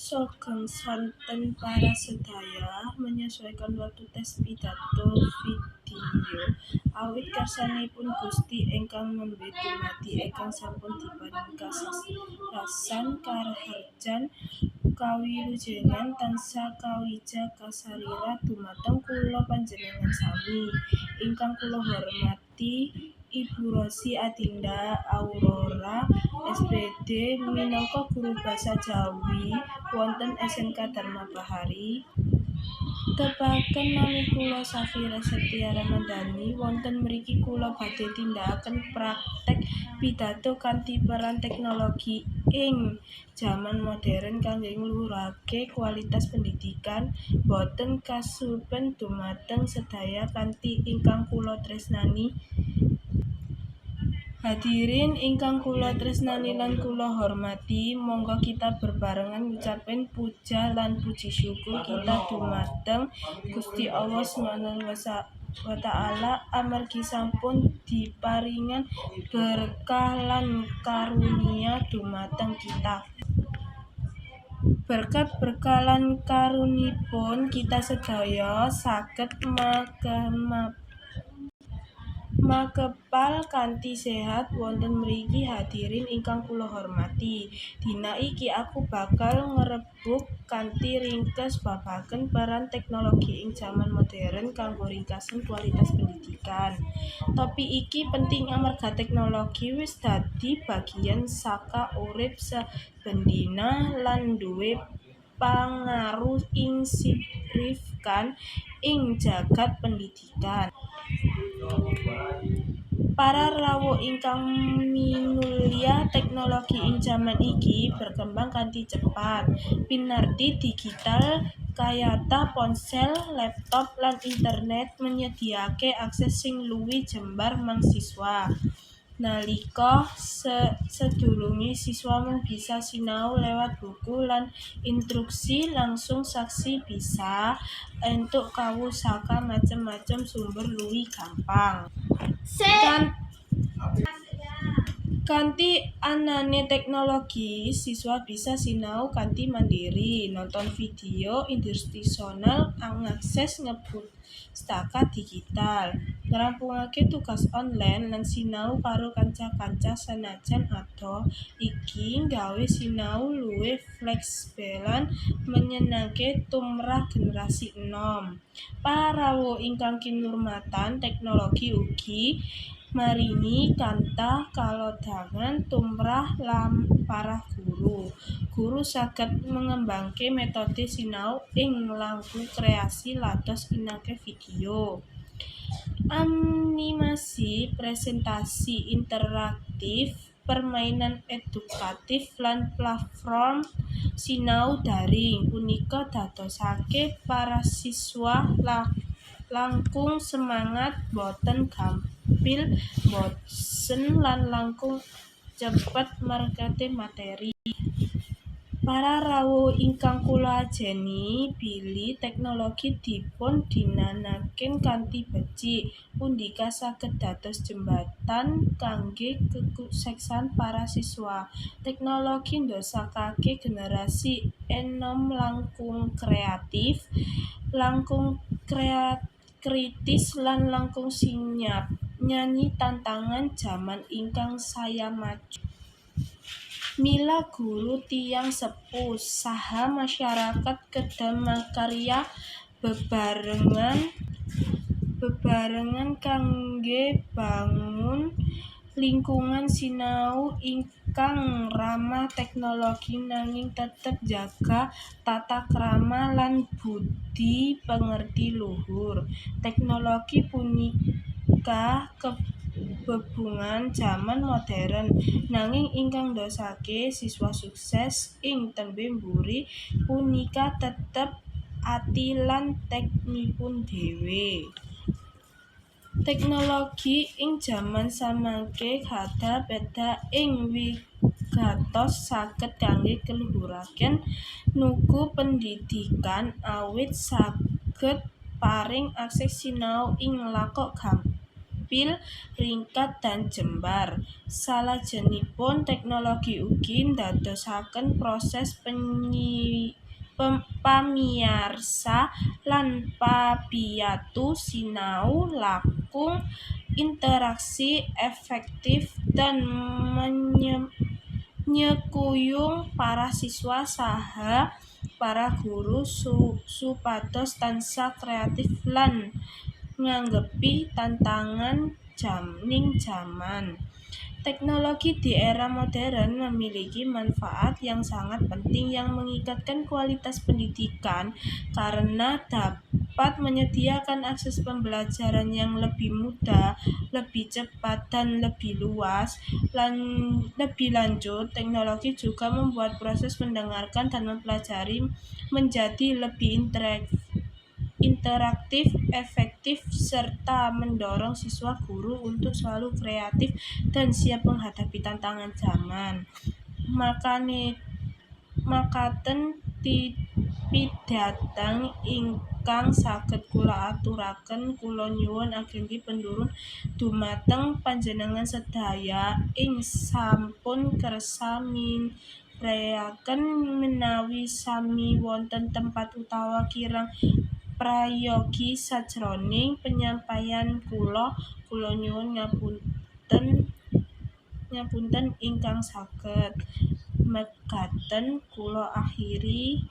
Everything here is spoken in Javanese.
Sugeng sonten para sedaya, menyesuaikan waktu tes pidato video awit kersanipun Gusti ingkang nembe dumadi ingkang sampun diparingi kasarasan karaharjan kawilujengan tansah kawija kasarira dumateng kula panjenengan sami. Ingkang kula hormati Ibu Rosi Adinda Aurora SPD minangka guru basa Jawi wonten SMK Dharma Bahari. Tepangaken nami kula Safira Septia Ramadhani, wonten mriki kula badhe tindakaken praktek pidato kanthi peran teknologi ing jaman modern kangge ngluhurake kualitas pendidikan boten kasupen dumateng sedaya kanthi ingkang kula tresnani. Hadirin ingkang kula tresnani lan kula hormati, monggo kita berbarengan ngucapin puja lan puji syukur kita dumateng Gusti Allah Subhanahu wa taala amargi sampun diparingan berkah lan karunia dumateng kita. Berkat berkah lan karunipun kita sedaya saged makepal kanthi sehat wonten mriki. Hadirin ingkang kula hormati, dina iki aku bakal ngrebuk kanthi ringkes babagan peran teknologi ing jaman modern kanggo ringkasan kualitas pendidikan. Topik iki penting amarga teknologi wis dadi bagian saka urip saben dina lan duwe pangaruh ing signifikan ing jagad pendidikan. Para rawuh ingkang minulya, teknologi ing jaman iki berkembang kanthi cepat. Piranti digital kayata ponsel, laptop, lan internet menyediake akses sing luwih jembar marang siswa. Nalika sedurunge siswa mung bisa sinau lewat buku lan instruksi langsung, saiki bisa entuk kawruh saka macem-macem sumber luwih gampang. Kanthi anane teknologi, siswa bisa sinau kanthi mandiri, nonton video instruksional, ngakses pustaka digital, ngrampungake tugas online, lan sinau karo kanca-kanca senajan adoh. Iki nggawe sinau luwih fleksibel lan menyenangke tumrap generasi enom. Para rawuh ingkang kinurmatan, teknologi ugi maringi kathah kalodhangan tumrap para guru. Guru saged ngembangake metode sinau ing langkung kreatif kados ginakake video, animasi, presentasi interaktif, permainan edukatif, lan platform sinau daring. Punika dadosake para siswa langkung semangat, boten gampil bosen lan langkung cepet mangerteni materi. Para rawuh ingkang kula ajeni, bilih teknologi dipun ginakaken kanthi becik, punika saged dados jembatan kangge kesuksesan para siswa. Teknologi ndosakake generasi enom langkung kreatif, langkung kritis lan langkung siap nyanyi tantangan jaman ingkang saya maju. Mila guru, tiyang sepuh, saha masyarakat kedah makarya bebarengan kangge mbangun lingkungan sinau ingkang ramah teknologi nanging tetep njaga tata krama lan budi pekerti luhur. Teknologi punika bebungah jaman modern, nanging ingkang ndosake siswa sukses ing tembe mburi punika tetep ati lan tekadipun dhewe. Teknologi ing jaman samangke gadhah peran ing wigatos saged kangge ngluhuraken mutu pendidikan awit saged paring akses sinau ing langkung gampil. gampil, ringkat dan jembar. Salajengipun teknologi ugi ndadosaken proses pamiyarsa lan pabiyatu sinau langkung interaksi, efektif dan nyekuyung para siswa saha para guru supados tansah kreatif lan nganggepi tantangan ning jaman. Teknologi di era modern memiliki manfaat yang sangat penting yang meningkatkan kualitas pendidikan karena dapat menyediakan akses pembelajaran yang lebih mudah, lebih cepat, dan lebih luas. Lan lebih lanjut, teknologi juga membuat proses mendengarkan dan mempelajari menjadi lebih interaktif, efektif, serta mendorong siswa guru untuk selalu kreatif dan siap menghadapi tantangan zaman. Makane makaten pidhateng ingkang saged kula aturaken. Kula nyuwun ageng dipundhut dhumateng panjenengan sedaya ing sampun kersa mirengekaken. Menawi sami wonten tempat utawa kirang prayogi sajroning penyampaian kula, kula nyuwun ngapunten ingkang saged. Mekaten kula akhiri.